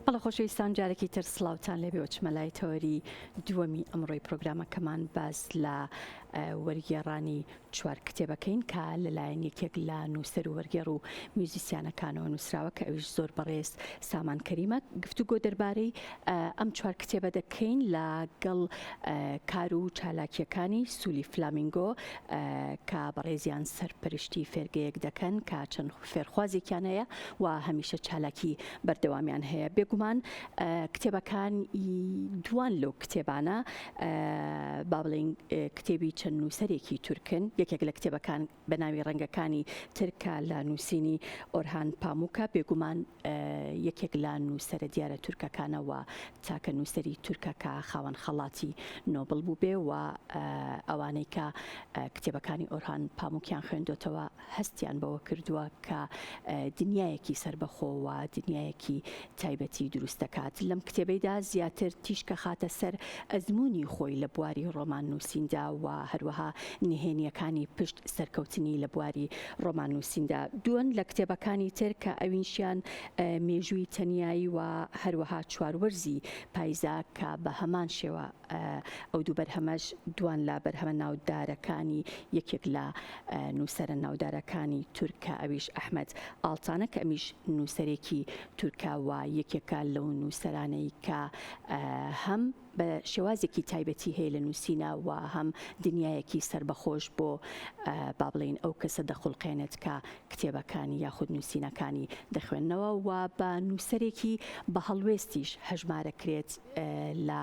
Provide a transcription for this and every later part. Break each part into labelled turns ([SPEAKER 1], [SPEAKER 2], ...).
[SPEAKER 1] بەڵێ خۆشەویستان جارێکی تر سڵاوتان لێبێ و چمە لای تەوەری دووەمی ئەمڕۆی پرۆگرامەکەمان باس لە وەرگێڕانی چوار کتێبەکەین کە لەلایەن یەکێک لە نووسەر و وەرگێڕ و میوزیسیانەکانەوە نووسراوە کە ئەویش زۆر بەڕێز سامان کەریمە. گفتوگۆ دەربارەی ئەم چوار کتێبە دەکەین لەگەڵ کار و چالاکییەکانی سولی فلامینگۆ کە بەڕێزیان سەرپەرشتی فێرگەیەک دەکەن کە چەند فێرخوازێکیان هەیە و هەمیشە چالاکی بەردەوامیان هەیە. بێگومان کتێبەکان دوان لەو کتێبانە با بڵێین کتێبی چەند نووسەرێکی تورکن، یەکێک لە کتێبەکان بە ناوی ڕەنگەکانی تر کە لە نووسینی ئۆرهان پاموکە، بێگومان یەکێک لە نووسەرە دیارە تورکەکانە و تاکە نووسەری تورکە کە خاوەن خەڵاتی نۆبڵ بووبێ و ئەوانەی کە کتێبەکانی ئۆرهان پاموکیان خوێندۆتەوە هەستیان بەوە کردووە کە دنیایەکی سەربەخۆ و دنیایەکی تایبەتی دروست دەکات. لەم کتێبەیدا زیاتر تیشکەخاتە سەر ئەزموونی خۆی لە بواری ڕۆماننووسیندا و هەروەها نهێنییەکانی پشت سەرکەوتنی لە بواری ڕۆماننووسیندا. دووەن لە کتێبەکانی تر کە ئەوینشیان مێژووی تەنیایی و هەروەها چواروەرزی پایزە کە بە هەمان شێوە ئەو دوو بەرهەمەش دوان لە بەرهەمە ناودارەکانی یەکێک لە نووسەرە ناودارەکانی تورکە ئەویش ئەحمەد ئاڵتانە کە ئەمیش نووسەرێکی تورکە و یەکێکە لەو نووسەرانەی کە هەم بە شێوازێکی تایبەتی هەیە لە نووسینە و هەم دنیایەکی سەربەخۆش بۆ با بڵێین ئەو کەسە دەخوڵقێنێت کە کتێبەکانی یاخود نووسینەکانی دەخوێننەوە و بە نووسەرێکی بە هەڵوێستیش هەژمارەکرێت لە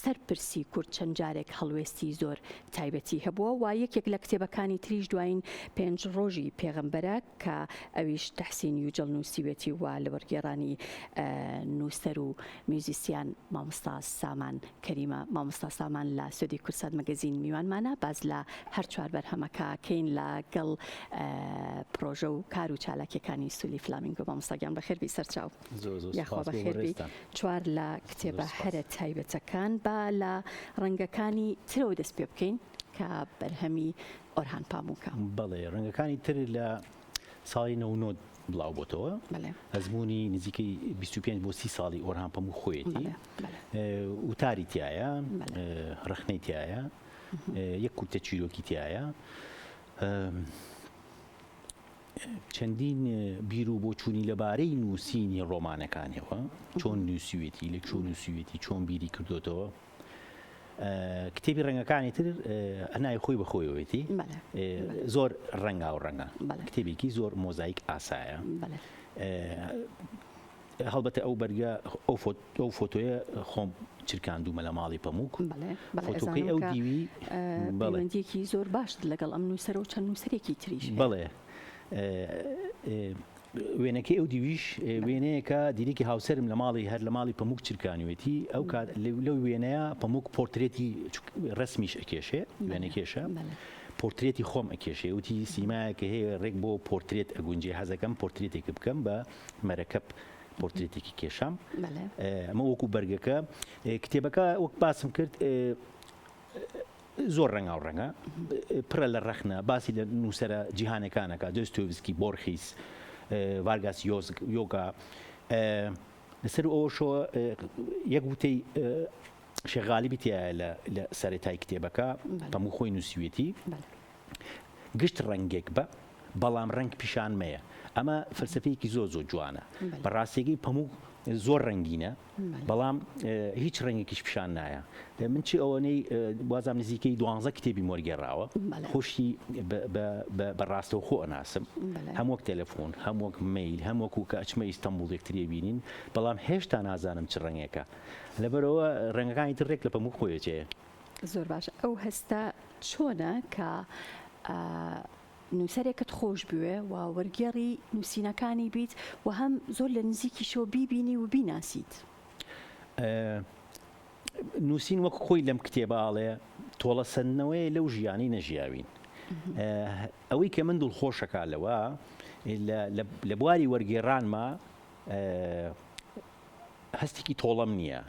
[SPEAKER 1] سەر پرسی کورد چەند جارێک هەڵوێستی زۆر تایبەتی هەبووە و یەکێک لە کتێبەکانی تریش دوایین پێنج ڕۆژی پێغەمبەرە کە ئەویش تەحسین یوجەڵ نووسیوێتی و لە وەرگێڕانی نووسەر و میوزیسیان مامۆستا سامان کەریمە. مامۆستا سامان لە ستۆدیۆی کوردسات مەگەزین میوانمانە باس لە هەر چوار بەرهەمەکە کەین لە گەڵ پرۆژە و کار و چالاکیەکانی سولی فلامینگۆ. مامۆستا گیان بەخێر بی سەرچاو.
[SPEAKER 2] زۆر زۆر
[SPEAKER 1] یاخوا
[SPEAKER 2] سپاس بۆ
[SPEAKER 1] بەخێر بی.
[SPEAKER 2] بەڕێزتان.
[SPEAKER 1] چوار لە
[SPEAKER 2] زۆر
[SPEAKER 1] کتێبە
[SPEAKER 2] سپاس.
[SPEAKER 1] هەرە تایبەتەکان با لە ڕەنگەکانی ترەوە دەست پێ بکەین کە بەرهەمی ئۆرهان پاموکە.
[SPEAKER 2] بەڵێ ڕەنگەکانی تر لە ساڵی 99 بڵاو بۆتەوە.
[SPEAKER 1] بەڵێ.
[SPEAKER 2] ئەزموونی نزیکەی 25 بۆ 30 ساڵی ئۆرهان پەموو خۆیەتی.
[SPEAKER 1] بەڵێ، بەڵێ.
[SPEAKER 2] وتاری تیایە،
[SPEAKER 1] بەڵێ.
[SPEAKER 2] ڕەخنەی تیایە، یەک کورتە چیرۆکی تیایە. چەندین بیر و بۆچوونی لەبارەی نووسینی ڕۆمانەکانیەوە، چۆن نووسیوێتی، لە کوێ نووسیوێتی، چۆن بیری کردۆتەوە. کتێبی ڕەنگەکانی تر هەنای خۆی بە خۆیەوەیتی زۆر ڕەنگا و ڕەنگە کتێبێکی زۆر مۆزایک ئاسایە. هەڵبەتە ئەو بەرگە ئەو فۆتۆیە خۆم چرکاندوومە لە ماڵی پەموک فۆتۆکەی ئەو دیوی
[SPEAKER 1] پەیوەندیەکی زۆر باشت لەگەڵ ئەم نووسەرە و چەند نووسەرێکی تریش
[SPEAKER 2] بەڵێ وێنەکەی ئەو دیویش وێنەیەکە دیریکی هاوسەرم لە ماڵی هەر لە ماڵی پەموک چرکانوێتی ئەو کات لەو وێنەیە پەموک پۆرترێتی ڕسمیش ئەکێشێ وێنەکێشە پۆرترێتی خۆم ئەکێشێ وتی سیمایەکە هەیە ڕێک بۆ پۆرترێت ئەگونجێ حەزەکەم پۆرترێتێک بکەم بە مەرەکەب پۆرترێتێکی کێشام ئەمە وەکو بەرگەکە کتێبەکە وەک باسم کرد زۆر ڕەنگاو ڕەنگە پڕە لە ڕەخنە باسی لە نووسرە جیهانەکانەکە دۆستۆیڤسکی بۆرخیس ڤارگاس یۆگا لەسەر ئەوەشەوە یەک وتەی شێخ غالیبی تیایە لە سەرەتای کتێبەکە پەموو خۆی نووسیوێتی گشت ڕەنگێک بە بەڵام ڕەنگ پیشان مەیە ئەمە فەلسەفەیەکی زۆر زۆر جوانە بە ڕاستیەکەی پەموو زۆر ڕەنگینە بەڵام هیچ ڕەنگێکیش پیشان نایە من چی ئەوەنەی وازام نزیکەی دوانزە کتێبی مۆرگێڕاوە خۆشی بە ڕاستەوخۆ ئەناسم هەم وەک تەلەفۆن هەم وەک مەیل هەم وەکو کە ئەچمە ئیستەنبوڵ یەکتری بینین بەڵام هێشتا نازانم چ ڕەنگێکە لەبەرئەوە ڕەنگەکانی تر ڕێک لە پەموو خۆی ئەچێ.
[SPEAKER 1] زۆر باش ئەو هەستە چۆنە کە نووسەرێکت خۆش بوێ و وەرگێڕی نووسینەکانی بیت و هەم زۆر لە نزیکیشەوە بیبینی و بیناسیت؟
[SPEAKER 2] نووسین وەک خۆی لەم کتێبە ئاڵێ تۆڵە سەندنەوەیە لەو ژیانەی نەژیاوین. ئەوەی کە من دڵخۆشەکا لەوە لە بواری وەرگێڕانما هەستێکی تۆڵەم نییە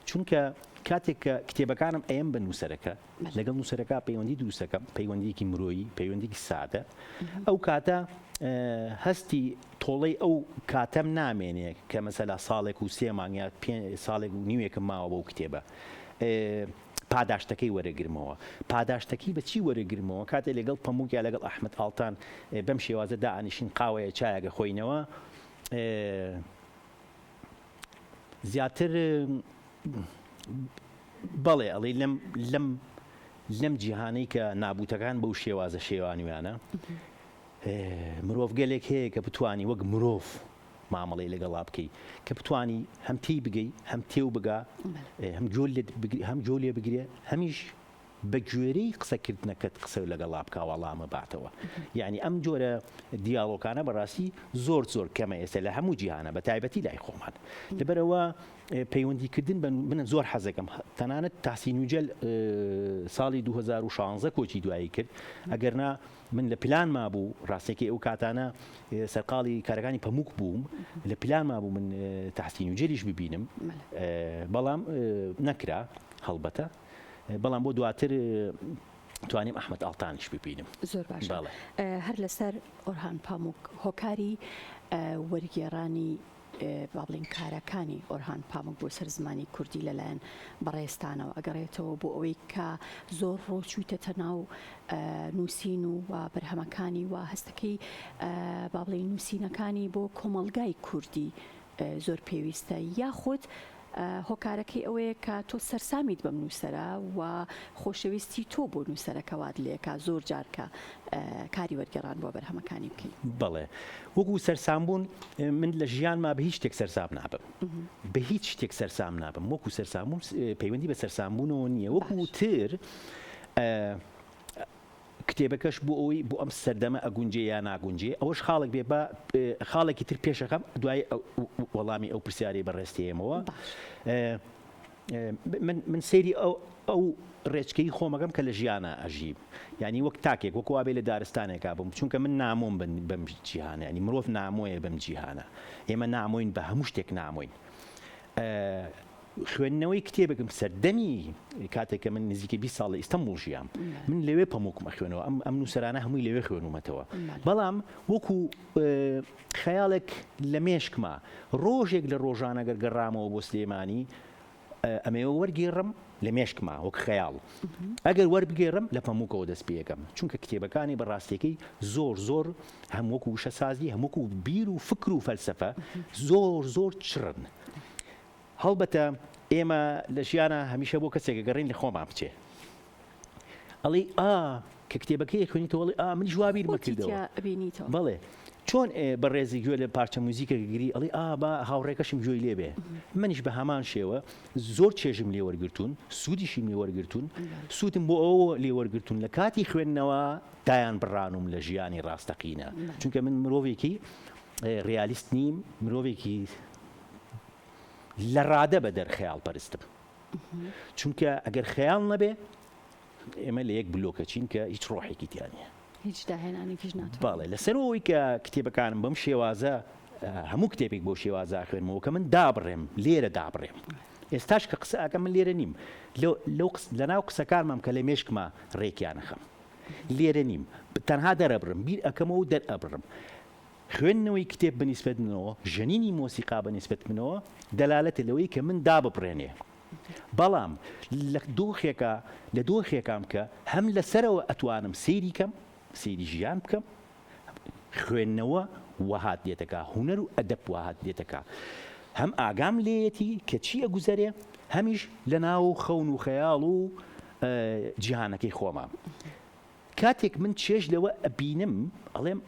[SPEAKER 2] چونکە. کاتێک کە کتێبەکانم ئەیەم بە نووسەرەکە لەگەڵ نووسەرەکە پەیوەندی دروستەکەم پەیوەندیکی مرۆیی پەیوەندیکی سادە ئەو کاتە هەستی تۆڵەی ئەو کاتەم نامێنێ کە مەسەلا ساڵێک و سێ مانگ یا ساڵێک و نیوێکم ماوە بەو کتێبە پاداشتەکەی وەرەگرمەوە. پاداشتەکەی بە چی وەرەگرمەوە؟ کاتێ لەگەڵ پەموک یا لەگەڵ ئەحمەد ئاڵتان بەم شێوازە دائەنیشین قاوەیە چایەک ئەخۆینەوە زیاتر بەڵێ ئەڵێی لەم لەم لەم جیهانەی کە نابوتەکان بەو شێوازە شێوانویانە مرۆڤگەلێک هەیە کە بتانی وەک مرۆڤ مامەڵەی لەگەڵا بکەی کە بتانی هەم تێی بگەی هەم تێو بگا هەم گۆ هەم گۆ لێ بگرێ هەمیش بە گوێرەی قسەکردنەکەت قسە لەگەڵا بکا وەڵامە باتەوە یعنی ئەم جۆرە دیاڵۆکانە بەڕاستی زۆر زۆر کەمە ئێستا لە هەموو جیهانە بە تایبەتی لای خۆمان لەبەرەوە پەیوەندیکردن بە من زۆر حەزەکەم تەنانەت تاسین یوجەل ساڵی 2016 کۆچی دوایی کرد ئەگەرنا من لە پلان مابوو ڕاستەکەی ئەو کاتانە سەرقاڵی کارەکانی پەموک بووم لە پلان مابوو من تەحسین یوجەلیش ببینم بەڵام نەکرا هەڵبەتە بەڵام بۆ دواتر توانیم ئەحمد ئاڵتانیش ببینم.
[SPEAKER 1] زۆر باشە هەر لەسەر ئۆرهان پاموک هۆکاری وەرگێڕانی با بڵێین کارەکانی ئۆرهان پاموک بۆ سەر زمانی کوردی لەلایەن بەڕێزتانەوە ئەگەڕێتەوە بۆ ئەوەی کە زۆر ڕۆچوویتەتە ناو نووسین و و بەرهەمەکانی و هەستەکەی با بڵێین نووسینەکانی بۆ کۆمەڵگای کوردی زۆر پێویستە یاخود هۆکارەکەی ئەوەیە کە تۆ سەرسامیت بەم نووسەرە و خۆشەویستی تۆ بۆ نووسەرەکە وات لێکا زۆر جار کە کاری وەرگێڕان بۆ بەرهەمەکانی بکەی.
[SPEAKER 2] بەڵێ وەکو سەرسام بوون من لە ژیانما بە هیچ شتێک سەرسام نابم بە هیچ شتێک سەرسام نابم وەکو سەرسام بوون پەیوەندی بە سەرسام بوونەوە نییە وەکو تر کتێبەکەش بۆ ئەوەی بۆ ئەم سەردەمە ئەگونجێ یا ناگونجێ ئەوەش خاڵێک بێ با خاڵێکی تر پێشەکەم دوای وەڵامی ئەو پرسیارەی بەڕێزتێمەوە من من سەیری ئەو ئەو ڕێچکەی خۆمەکەم کە لە ژیانە ئەژیم یعنی وەک تاکێک وەکو وابێ لە دارستانێکا بووم چونکە من نامۆم بن بەم جیهانە ینی مرۆڤ نامۆیە بەم جیهانە ئێمە نامۆین بە هەموو شتێک نامۆین خوێندنەوەی کتێبێکم سەردەمی کاتێک کە من نزیکەی 20 ساڵ لە ئیستەنبوڵ ژیام من لەوێ پەموکم ئەخوێنەوە ئەم ئەم نووسەرانە هەمووی لەوێ خوێنومەتەوە بەڵام وەکو خەیاڵێک لە مێشکما ڕۆژێک لە ڕۆژانە گەر گەڕامەوە بۆ سلێمانی ئەمەوە وەرگێڕم لە مێشکما وەک خەیاڵ ئەگەر وەربگێڕم لە پەموکەوە دەست پێەکەم چونکە کتێبەکانی بە ڕاستیەکەی زۆر زۆر هەم وەکو وشەسازی هەم وەکو بیر و فکر و فەلسەفە زۆر زۆر چڕن هەڵبەتە ئێمە لە ژیانا هەمیشە بۆ کەسێک ئەگەڕێین لە خۆمان بچێ ئەڵێی ئا کە کتێبەکەی خوێنیتەوە ئەڵێ ئا منیش وا بیرمە
[SPEAKER 1] خۆتی
[SPEAKER 2] کردەوە
[SPEAKER 1] تیا ئەبینیتەوە.
[SPEAKER 2] بەڵێ چۆن ئێ بەڕێزی گوێ لە پارچە موزیکێک گری ئەڵێ ئا با هاوڕێکەشم گوێی لێ بێ منیش بە هەمان شێوە زۆر چێژم لێ وەرگرتوون سوودیشیم لێ وەرگرتوون سوودم بۆ ئەوە لێ وەرگرتوون لە کاتی خوێندنەوە دایان بڕانوم لە ژیانی ڕاستەقینە چونکە من مرۆڤێکی ڕیالیست نیم مرۆڤێکی لە ڕادە بەدەر خەیاڵ پەرستم چونکە ئەگەر خەیاڵ نەبێ ئێمە لە یەک بلۆکە چین کە هیچ ڕۆحێکی تیا نییە
[SPEAKER 1] هیچ داهێنانێکیش ناتوانێت
[SPEAKER 2] بەڵێ لەسەر ئەوەی کە کتێبەکانم بەم شێوازە هەموو کتێبێک بۆ شێوازە خوێنمەوە کە من دابڕێم لێرە دابڕێم ئێستاش کە قسە ئەکەم من لێرە نیم لەو لەناو قسەکانمام کە لە مێشکما ڕێکیانەخەم لێرە نیم تەنها دەرەبڕم بیر ئەکەمەوە و دەرئەبڕم خوێندنەوەی کتێب بە نیسبەت منەوە، ژەنینی مۆسیقا بە نیسبەت منەوە دەلالەتە لەوەی کە من داببڕێنێ. بەڵام لە دۆخێکا، لە دۆخێکام کە هەم لە سەرەوە ئەتوانم سەیری کەم، سەیری ژیان بکەم، خوێندنەوە وەهات دێتەکا، هونەر و ئەدەب وەهات دێتەکا. هەم ئاگام لێیەتی کە چی ئەگوزەرێ، هەمیش لە ناو خەون و خەیاڵ و جیهانەکەی خۆمام. کاتێک من چێژ لەوە ئەبینم ئەڵێم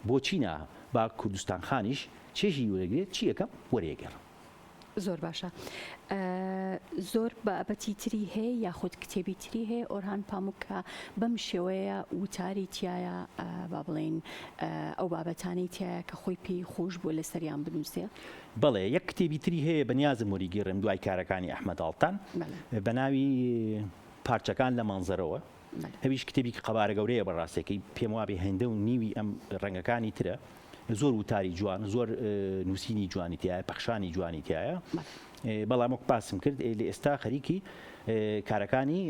[SPEAKER 2] بۆچی نا با کوردستان خانیش چێژی وەرگرێت چی ئەکەم وەرێگەڕم.
[SPEAKER 1] زۆر باشە زۆر بابەتی تری هەیە یاخود کتێبی تری هەیە ئۆرهان پاموک کە بەم شێوەیە وتاری تایە با بڵێین ئەو بابەتانەی تایە کە خۆی پێی خۆش بووە لەسەریان بنووسێ؟
[SPEAKER 2] بەڵێ یەک کتێبی تری هەیە بەنیازم وەریگێڕم دوای کارەکانی ئەحمەد ئاڵتان بە ناوی پارچەکان لە مەنزەرەوە، ئەویش کتێبیکی قەبارە گەورەیە بە ڕاستەکەی پێم وابێ هێندە و نیوی ئەم ڕەنگەکانی ترە. زۆر وتاری جوان زۆر نووسینی جوانی تایە پەخشانی جوانی تایە بەڵام وەک باسم کرد لە ئێستا خەریکی کارەکانی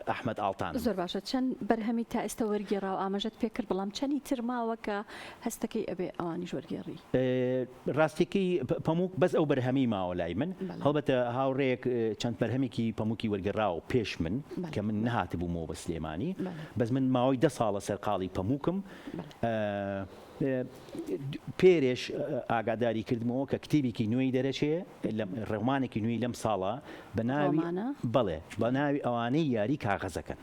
[SPEAKER 2] ئەحمەد ئاڵتانم.
[SPEAKER 1] زۆر باشە چەند بەرهەمی تا ئێستا وەرگێڕاوە ئاماژەت پێکرد بەڵام چەنی تر ماوە کە هەستەکەی ئەبێ ئەوانیش وەرگێڕی؟
[SPEAKER 2] ڕاستیەکەی پەموک بەس ئەو بەرهەمەی ماوە لای من هەڵبەتە هاوڕێیەک چەند بەرهەمێکی پەموکی وەرگێڕاوە پێش من کە من نەهاتبوومەوە بە سلێمانی بەس من ماوەی دە ساڵە سەرقاڵی پەموکم پێرێش ئاگاداری کردمەوە کە کتێبێکی نوێی دەرەچێ ڕۆمانێکی نوێی لەم ساڵە بە ناوی بەڵێ بە ناوی ئەوانەی یاری کاغەزەکەن.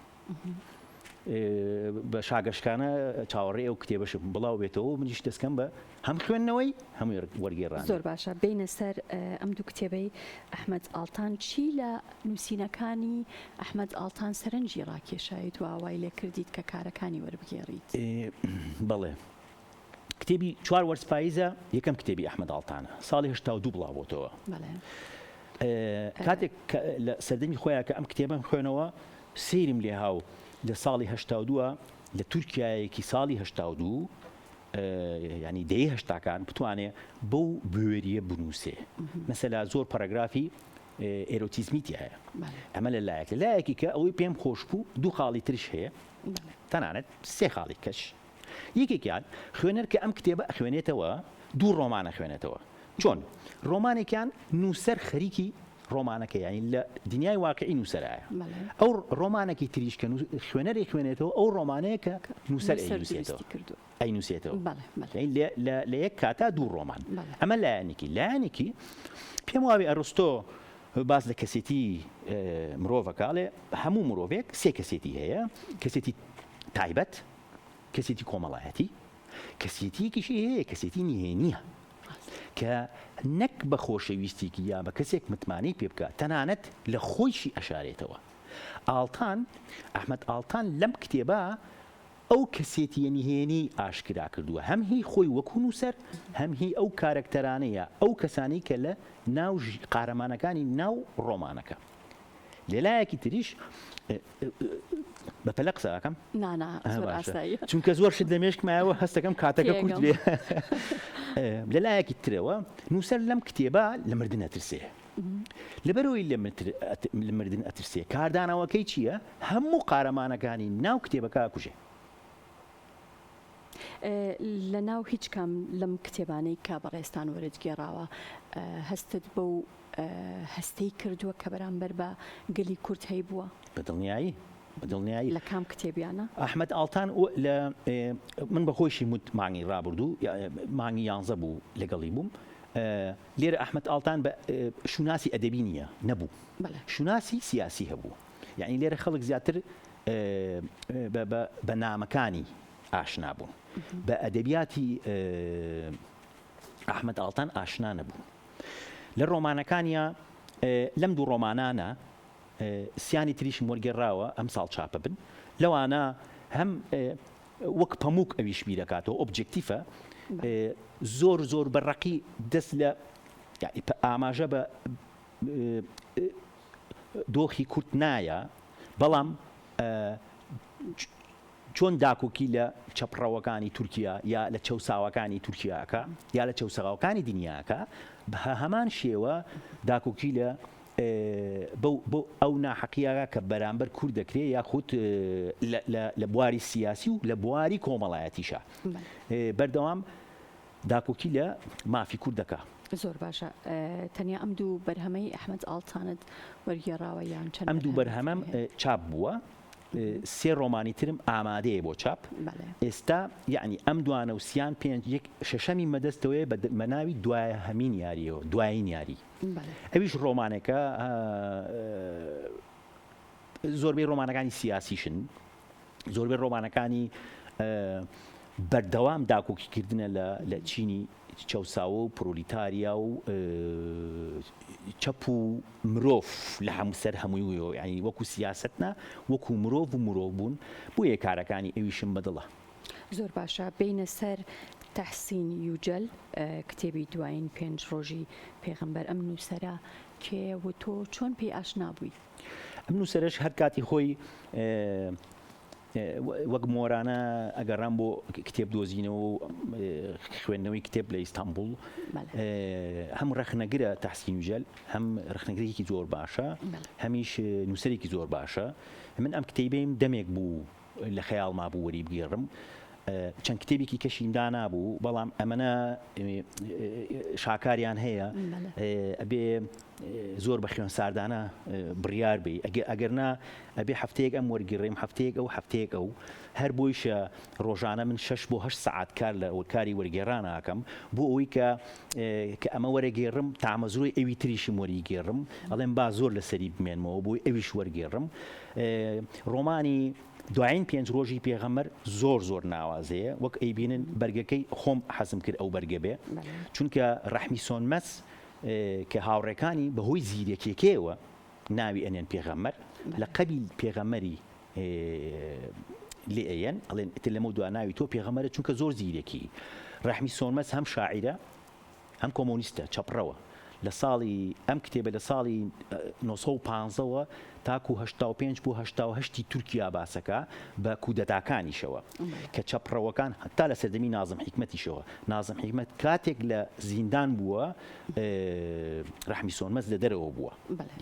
[SPEAKER 2] بە شاگەشکانە چاوەڕێی ئەو کتێبەشم بڵاو بێتەوە و منیش دەستکەم بە هەم خوێندنەوەی هەم وەرگێڕانی.
[SPEAKER 1] زۆر باشە بێینە سەر ئەم دوو کتێبەی ئەحمەد ئاڵتان چی لە نووسینەکانی ئەحمەد ئاڵتان سەرنجی ڕاکێشایت و وای لێ کردیت کە کارەکانی وەربگێڕیت؟
[SPEAKER 2] بەڵێ. کتێبی چوار وەرز پاییزە یەکەم کتێبی ئەحمەد ئاڵتانە ساڵی 82 بڵاو بۆتەوە. کاتێک لە سەردەمی خۆیان کە ئەم کتێبەم خوێنەوە سەیرم لێهاو لە ساڵی 82 لە تورکایەکی ساڵی 82 ینی دەی هەشتاکان بتوانێ بەو بوێریە بنووسێ مەسەلا زۆر پەرەگرافی ئێرۆتیزمی تایە ئەمە لە لایەک لە لایەکی کە ئەوەی پێم خۆش بوو دوو خاڵی ترش هەیە تەنانەت سێ خاڵی کەش یەکێکیان خوێنەر کە ئەم کتێبە ئەخوێنێتەوە دوو ڕۆمان ئەخوێنێتەوە چۆن؟ ڕۆمانێکیان نووسەر خەریکی ڕۆمانەکە یانی لە دنیای واقعی نووسەرایە ئەو ڕۆمانێکی تریش کە خوێنەر ئەیخوێنێتەوە ئەو ڕۆمانەیە کە نووسەر ئەینووسێتەوە ئەینووسێتەوە لە یەک کاتا دوو ڕۆمان ئەمە لایەنێکی لایەنێکی پێم وابێ ئەرستۆ باس لە کەسێتی مرۆڤەکە ئەڵێ هەموو مرۆڤێک سێ کەسێتی هەیە کەسێتی تایبەت کەسێتی کۆمەڵایەتی، کەسێتییەکیشی هەیە کەسێتی نهێنییە کە نەک بە خۆشەویستێکی یا بە کەسێک متمانەی پێ بکات، تەنانەت لە خۆیشی ئەشارێتەوە. ئاڵتان، ئەحمەد ئاڵتان لەم کتێبە ئەو کەسێتییە نهێنیی ئاشکرا کردووە، هەم هی خۆی وەکوو نووسەر، هەم هی ئەو کارەکتەرانەیە، ئەو کەسانەی کە لە ناو قارەمانەکانی ناو ڕۆمانەکە. لە لایەکی تریش بە پەلە قسە ئەکەم
[SPEAKER 1] نا نا زۆر ئاساییە
[SPEAKER 2] چونکە زۆر شت لە مێشکمایەوە هەستەکەم کاتەکە کورت بێ لە لایەکی ترەوە نووسەر لەم کتێبە لە مردن ئەترسێ لەبەرەوەی لە مردن ئەترسێ کاردانەوەکەی چییە هەموو قارەمانەکانی ناو کتێبەکە ئەکوژێ
[SPEAKER 1] لە ناو هیچ کام لەم کتێبانەی کە بەڕێزتان وەرت گێڕاوە هەستت بەو هەستەی کردووە کە بەرامبەر بە گەلی کورد هەیبووە؟
[SPEAKER 2] بە دڵنیایی، بە دڵنیایی.
[SPEAKER 1] لە کام کتێبیانە؟
[SPEAKER 2] ئەحمەد ئاڵتان لە من بە خۆیشیم وت مانگی ڕابردوو مانگی یانزە بوو لەگەڵی بووم لێرە ئەحمەد ئاڵتان بە شوناسی ئەدەبی نییە نەبوو شوناسی سیاسی هەبوو یعنی لێرە خەڵک زیاتر بە نامەکانی ئاشنا بوون بە ئەدەبیاتی ئەحمەد ئاڵتان ئاشنا نەبوون لە ڕۆمانەکانیا لەم دوو ڕۆمانانە سیانی تریشم وەرگێڕاوە ئەمساڵ چاپە بن لەوانە هەم وەک پەموک ئەویش بیرەکاتەوە ئۆبجێکتیفە زۆر زۆر بە ڕەقی دەست لە ئاماژە بە دۆخی کورد نایە بەڵام چۆن داکۆکی لە چەپڕەوەکانی تورکیا یا لە چەوساوەکانی تورکیا ئەکا یا لە چەوساوەکانی دنیا ئەکا بە هەمان شێوە داکۆکی لە بەو بۆ ئەو ناحەقیە کە بەرامبەر کورد دەکرێ یاخود لە بواری سیاسی و لە بواری کۆمەڵایەتیشا بەردەوام داکۆکی لە مافی کورد دەکا.
[SPEAKER 1] زۆر باشە تەنیا ئەم دوو بەرهەمەی ئەحمەد ئاڵتانت وەرگێڕاوە یان چەند
[SPEAKER 2] ئەم دوو بەرهەمەم چاپ بووە سێ ڕۆمانی ترم ئامادەیە بۆ چاپ ئێستا یەعنی ئەم دوانە و سیان پێنج یەک شەشەمی مەدەستەوەیە بە ناوی دوایەهەمین یاریەوە دوایین یاری ئەویش ڕۆمانێکە زۆربەی ڕۆمانەکانی سیاسیشن زۆربەی ڕۆمانەکانی بەردەوام داکۆکیکردنە لە چینی چەوساوە و پرۆلیتاریا و چەپ و مرۆڤ لە هەموو سەر هەموویەوە یانی وەکو سیاسەت نا وەکو مرۆڤ و مرۆڤ بوون بۆیە کارەکانی ئەویشم بەدڵە.
[SPEAKER 1] زۆر باشە بێینە سەر تەحسین یوجەل کتێبی دوایین پێنج ڕۆژی پێغەمبەر ئەم نووسەرە کێیە و تۆ چۆن پێی ئاشنا بووی؟
[SPEAKER 2] ئەم نووسەرەش هەر کاتی خۆی. وەک مۆرانە ئەگەڕام بۆ کتێب دۆزینەوە و خوێندنەوەی کتێب لە ئیستانبوڵ. هەم ڕەخنەگرە تەحسین یوجەل، هەم ڕەخنەگرێکی زۆر باشە، هەمیش نووسەرێکی زۆر باشە. من ئەم کتێبەیم دەمێک بوو لە خەیاڵما بوو وەری بگێڕم. چەند کتێبێکی کەشیم دانابوو، بەڵام ئەمەنە شاکاریان هەیە ئەبێ زۆر بە خوێنساردانە بڕیار بێ ئەگەر نا ئەبێ هەفتەیەک ئەم وەرگڕێم هەفتەیەک ئەو هەفتەیەک ئەو هەر بۆیشە ڕۆژانە من 6 بۆ 8 سەعات کار لە کاری وەرگێڕان ئاکەم بۆ ئەوەی کە کە ئەمە وەرەگێڕم تامەزرۆی ئەوی تریشم وەریگێڕم ئەڵێم با زۆر لەسەری بمێنمەوە بۆی ئەویش وەرگێڕم ڕۆمانی دوایین پێنج ڕۆژی پێغەمبەر زۆر زۆر ناوازەیە وەک ئەیبینن بەرگەکەی خۆم حەزم کرد ئەو بەرگە بێ چونکە ڕەحمی سۆنمەس کە هاوڕێکانی بەهۆی زیرەکیەکەیەوە ناوی ئەنێن پێغەمبەر لە قەبیل پێغەمبەری لێ ئەیەن ئەڵێن ئیتر لەمە دوا ناوی تۆ پێغەمبەرە چونکە زۆر زیرەکی ڕەحمی سۆنمەس هەم شاعیرە هەم کۆمۆنیستە چەپڕەوە لە ساڵی ئەم کتێبە لە ساڵی 915 وە تاکو 85 بۆ 88 ی تورکیا باسەکە بە کودەتاکانیشەوە کە چەپڕەوەکان هەتا لە سەردەمی نازم حیکمەتیشەوە نازم حیکمەت کاتێک لە زیندان بووە ڕەحمی سۆنمەز لە دەرەوە بووە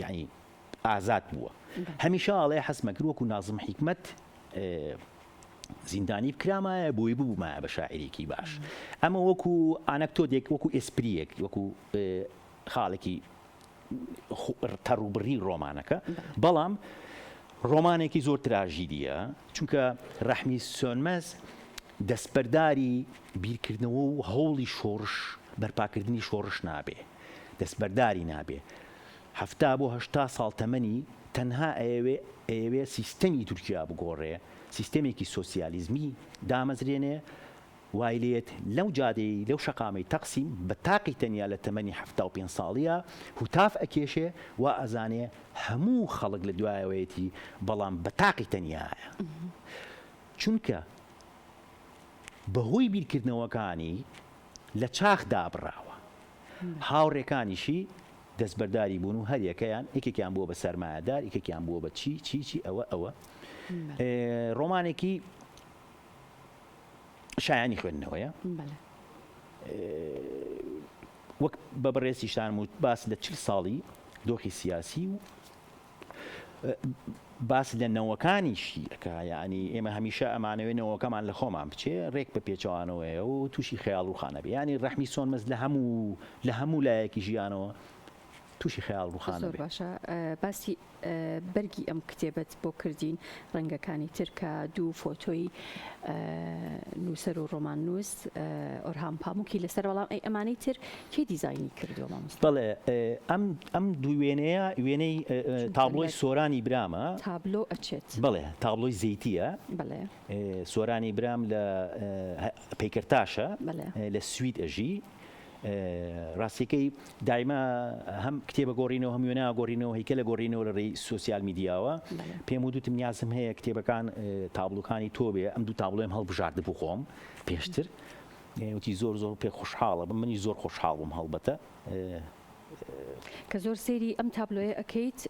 [SPEAKER 2] یعنی ئازاد بووە هەمیشە ئاڵێ حەزمە کرد وەکو نازم حیکمەت زیندانی بکرامایە بۆی ببوومایە بە شاعیرێکی باش. ئەمە وەکو ئانەکتۆدێک، وەکو ئێسپرییەک، وەکو خاڵێکی تەڕوبڕی ڕۆمانەکە، بەڵام ڕۆمانێکی زۆر تراژیدییە، چونکە ڕەحمی سۆنمەز دەستبەرداری بیرکردنەوە و هەوڵی شۆڕش، بەرپاکردنی شۆڕش نابێ، دەستبەرداری نابێ. 70 بۆ 80 ساڵ تەمەنی تەنها ئەیەوێ ئەیەوێ سیستەمی تورکیا بگۆڕێ، سیستەمێکی سۆسیالیزمی دامەزرێنێ، وای لێت لەو جادەی لەو شەقامەی تەقسیم بە تاقی تەنیا لە تەمەنی 75 ساڵیا هوتاف ئەکێشێ وا ئەزانێ هەموو خەڵک لە دوایەوەیەتی بەڵام بە تاقی تەنیایە چونکە بەهۆی بیرکردنەوەکانی لە چاخ دابڕاوە. هاوڕێکانیشی دەستبەرداری بوون و هەریەکەیان یەکێکیان بووە بە سەرمایەدار یەکێکیان بووە بە چی چی چی ئەوە ئەوە ڕۆمانێکی شایانی خوێندنەوەیە وەک بە بەڕێزیشتان وت باس لە 40 ساڵی دۆخی سیاسی و باس لە نەوەکانیشی ئەکا یانی ئێمە هەمیشە ئەمانەوێ نەوەکەمان لە خۆمان بچێ ڕێک بە پێچەوانەوەیە و تووشی خەیاڵ ڕووخانە بێ یانی ڕەحمی سۆنمەز لە هەموو لە هەموو لایەکی ژیانەوە تووشی خەیاڵ ڕووخانە
[SPEAKER 1] زۆر
[SPEAKER 2] بێ.
[SPEAKER 1] باشە باسی بەرگی ئەم کتێبەت بۆ کردین ڕەنگەکانی تر کە دوو فۆتۆی نووسەر و ڕۆماننووس ئۆرهان پاموکی لەسەر بەڵام ئەی ئەمانەی تر کێ دیزاینی کردووە مامۆستا؟
[SPEAKER 2] بەڵێ ئەم ئەم دوو وێنەیە وێنەی تابڵۆی سۆرانی برامە.
[SPEAKER 1] تابلۆ ئەچێت.
[SPEAKER 2] بەڵێ تابڵۆی زەیتییە.
[SPEAKER 1] بەڵێ.
[SPEAKER 2] سۆرانی برام لە پەیکەرتاشە.
[SPEAKER 1] بەڵێ.
[SPEAKER 2] لە سوید ئەژی. ڕاستیەکەی دایمە هەم کتێبە گۆڕینەوە هەم وێنە گۆڕینەوە هەیکەلە گۆڕینەوە لە ڕێی سۆسیال میدیاوە پێم وتم نیازم هەیە کتێبەکان تابلۆکانی تۆ بێ ئەم دوو تابلۆیم هەڵبژاردبوو خۆم پێشتر وتی زۆر زۆر پێ خۆشحاڵە بم منی زۆر خۆشحاڵ بووم هەڵبەتە.
[SPEAKER 1] کە زۆر سەیری ئەم تابلۆیە ئەکەیت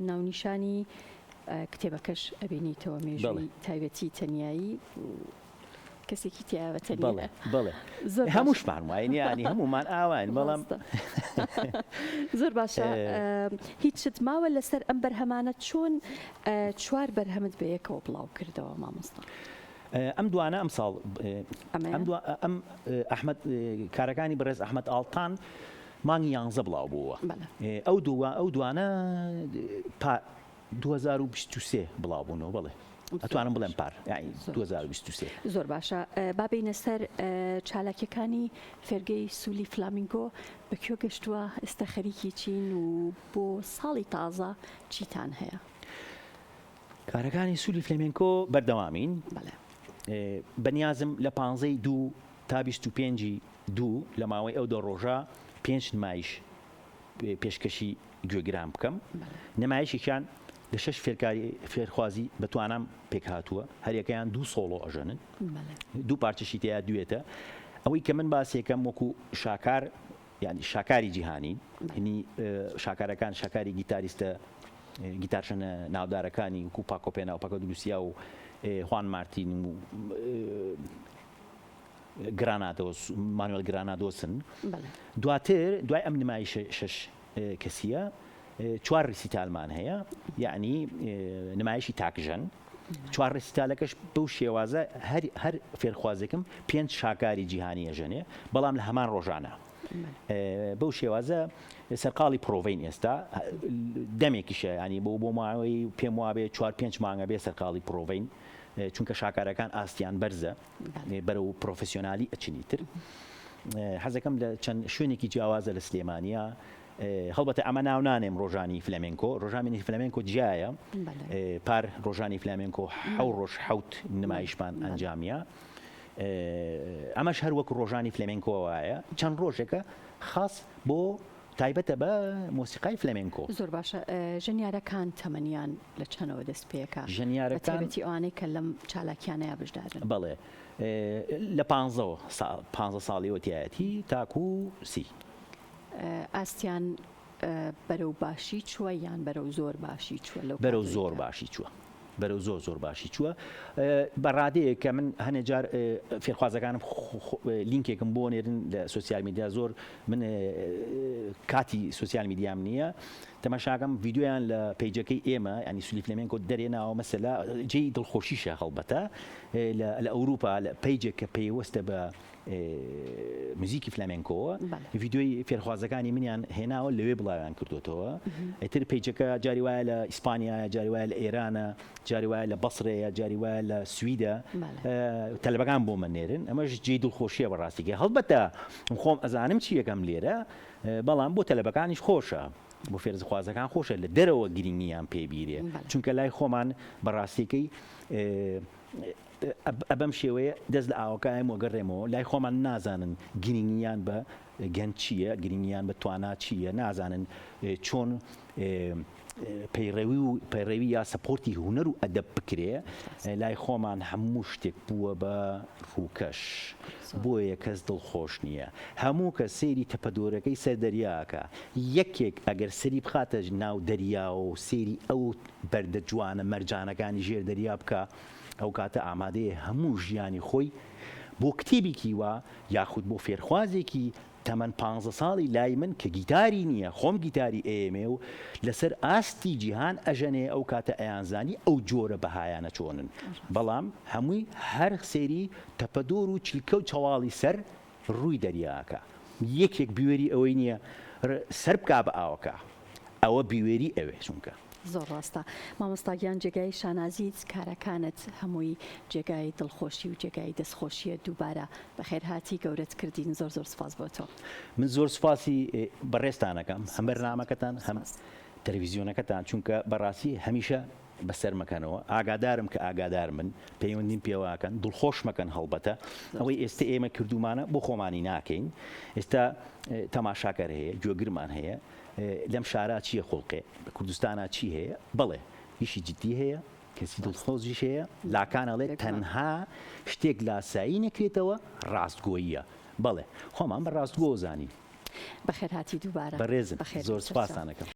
[SPEAKER 1] ناونیشانی کتێبەکەش ئەبینیتەوە مێژووی تایبەتی تەنیایی کەسێکی تیا بە تەنیا.
[SPEAKER 2] بەڵێ بەڵێ
[SPEAKER 1] زۆر باشە.
[SPEAKER 2] هەمووشمان واین یانی هەموومان ئاواین بەڵام
[SPEAKER 1] ڕاستە. زۆر باشە هیچ شت ماوە لەسەر ئەم بەرهەمانە چۆن چوار بەرهەمت بەیەکەوە بڵاو کردەوە مامۆستا؟
[SPEAKER 2] ئەم دوانە ئەمساڵ ئەم دوا ئەم ئەحمەد کارەکانی بەڕێز ئەحمەد ئاڵتان مانگی یانزە بڵاو بووە ئەو دووە ئەو دوانە پا 2023 بڵاو بوونەوە بەڵێ ئەتوانم بڵێم پار یعنی 2023
[SPEAKER 1] زۆر باشە با بینە سەر چالاکیەکانی فێرگەی سولی فلامینگۆ بە کوێ گەشتووە ئێستا خەریکی چین و بۆ ساڵی تازە چیتان هەیە؟
[SPEAKER 2] کارەکانی سولی فلێمێنکۆ بەردەوامین. بەنیازم لە پانزەی دوو تا 25 ی دوو لە ماوەی ئەو دە ڕۆژە پێنج نمایش پێشکەشی گوێگران بکەم. نمایشێکیان لە شەش فێرکاری فێرخوازی بە توانام پێکهاتووە، هەریەکەیان دوو سۆڵۆ ئەژەنن، دوو پارچەشی تیا دوێتە. ئەوەی کە من باسیەکەم وەکو شاکار یانی شاکاری جیهانی هنی شاکارەکان شاکاری گیتاریستە گیتارژەنە ناودارەکانی وەکو پاکۆ پێنا و پاکۆ دلوسیا و خوان مارتین و گرانادۆس مانوێل گرانادۆسن. دواتر دوای ئەم نمایشە شەش کەسیە چوار ڕیسیتالمان هەیە یعنی نمایشی تاکژەن چوار ڕیسیتالەکەش بەو شێوازە هەر هەر فێرخوازێکم پێنج شاکاری جیهانی ئەژەنێ بەڵام لە هەمان ڕۆژانە بەو شێوازە سەرقاڵی پرۆڤین ئێستا دەمێکیشە ینی بۆ بۆ ماوەی پێم وابێ چوار پێنج مانگە بێ سەرقاڵی پرۆڤین چونکە شاکارەکان ئاستیان بەرزە بەرەو پرۆفسیۆنالی ئەچنی تر حەزەکەم لە چەند شوێنێکی جیاوازە لە سلێمانیا هەڵبەتە ئەمە ناو نانێم ڕۆژانی فلامێنکۆ ڕۆژانی فلامێنکۆ جیایە پار ڕۆژانی فلامێنکۆ حەو ڕۆژ حەوت نمایشمان ئەنجامیا ئەمەش هەر وەک ڕۆژانی فلامێنکۆ وایە چەند ڕۆژێکە خاص بۆ تایبەتە بە مۆسیقای فلامێنکۆ.
[SPEAKER 1] زۆر باشە ژەنیارەکان تەمەنیان لە چەنەوە دەست پێکا؟
[SPEAKER 2] ژەنیارەکان
[SPEAKER 1] بەتایبەتی ئەوانەی کە لەم چالاکیانەیا بەشدارن.
[SPEAKER 2] بەڵێ لە پانزەوە پانزە ساڵیەوە تیایەتی تاکوو سی.
[SPEAKER 1] ئاستیان بەرەو باشی چووە یان بەرەو زۆر باشی چووە لەو
[SPEAKER 2] بەرەو زۆر باشی چووە. بەرەو زۆر زۆر باشی چووە بە ڕادەیەک کە من هەنێ جار فێرخوازەکانم لینکێکم بۆ نێرن لە سوسیال میدیا زۆر من کاتی سوسیال میدیام نییە تەماشاکەم ڤیددیویان لە پیجەکەی ئێمە ینی سولی فلمێنکۆ دەرێناوە مەسەلا جێی دڵخۆشیشە هەڵبەتە لە ئەوروپا لە پیجێک کە پەیوەستە بە موزیکی فلامێنکۆوە ڤیدیۆی فێرخوازەکانی منیان هێناوە لەوێ بڵاویان کردوتەوە ئیتر پیجەکە جاری وایە لە ئیسپانیا جاری وایە لە ئێرانە جاری وایە لە بەسرەیە جاری وایە لە سویدە تەلبەکان بۆ من نێرن ئەمەش جێی دڵخۆشیە بەڕاستیگە هەڵبەتە خۆم ئەزانم چی یەکەم لێرە بەڵام بۆ تەلەبەکانیش خۆشە بۆ فێرزخوازەکان خۆشە لە دەرەوە گرنگیان پێبیرێ چونکە لای خۆمان بەڕاستیەکەی ئە بەم شێوەیە دەست لە ئاوەکە ئەیم و ئەگەڕێمەوە لای خۆمان نازانن گرنگیان بە گەنج چییە گرنگیان بە توانا چییە نازانن چۆن پەیڕەوی و پەیڕەوی یا support ی هونەر و ئەدەب بکرێ لای خۆمان هەموو شتێک بووە بە ڕووکەش بۆیە کەس دڵخۆش نییە هەموو کە سەیری تەپەدۆرەکەی سەر دەریاکە یەکێک ئەگەر سەری بخاتە ناو دەریاوە و سەیری ئەو بەردە جوانە مەرجانەکانی ژێر دەریا بکە ئەوکاتە ئامادەیە هەموو ژیانی خۆی بۆ کتێبێکی وا یاخود بۆ فێرخوازێکی تەمەن پانزە ساڵی لای من کە گیتاری نییە خۆم گیتاری ئەیەمێ و لەسەر ئاستی جیهان ئەژەنێ ئەو کاتە ئەیانزانی ئەو جۆرە بەهایانە چۆنن بەڵام هەمووی هەر سەیری تەپەدۆر و چلکە و چەواڵی سەر ڕووی دەریاکە یەکێک بوێری ئەوەی نییە سەر بکا بە ئاوەکە ئەوە بوێری ئەوێ چونکە.
[SPEAKER 1] زۆر ڕاستە مامۆستا گیان جێگای شانازیت کارەکانت هەمووی جێگای دڵخۆشی و جێگای دەستخۆشیە دووبارە بەخێرهاتی گەورەت کردین زۆر زۆر سوپاس بۆ تۆ.
[SPEAKER 2] من زۆر سوپاسی بەڕێزتان ئەکەم هەم بەرنامەکەتان هەم تەلەفیزیۆنەکەتان چونکە بەڕاستی هەمیشە بەسەر مەکەنەوە ئاگادارم کە ئاگادار بن پەیوەندیم پێوەکەن دڵخۆش مەکەن هەڵبەتە ئەوەی ئێستا ئێمە کردومانە بۆ خۆمانی ناکەین ئێستا تەماشاکەر هەیە گوێگرمان هەیە لەم شارا چییە خوڵقێ لە کوردستانا چی هەیە بەڵێ ئیشی جدی هەیە کەسی دڵسۆزیش هەیە لاکان ئەڵێ تەنها شتێک لاسایی نەکرێتەوە ڕاستگۆییە بەڵێ خۆمان بە ڕاستگۆ زانین
[SPEAKER 1] بەخێرهاتی دووبارە
[SPEAKER 2] بەڕێزن زۆر سوپاستان ئەکەم.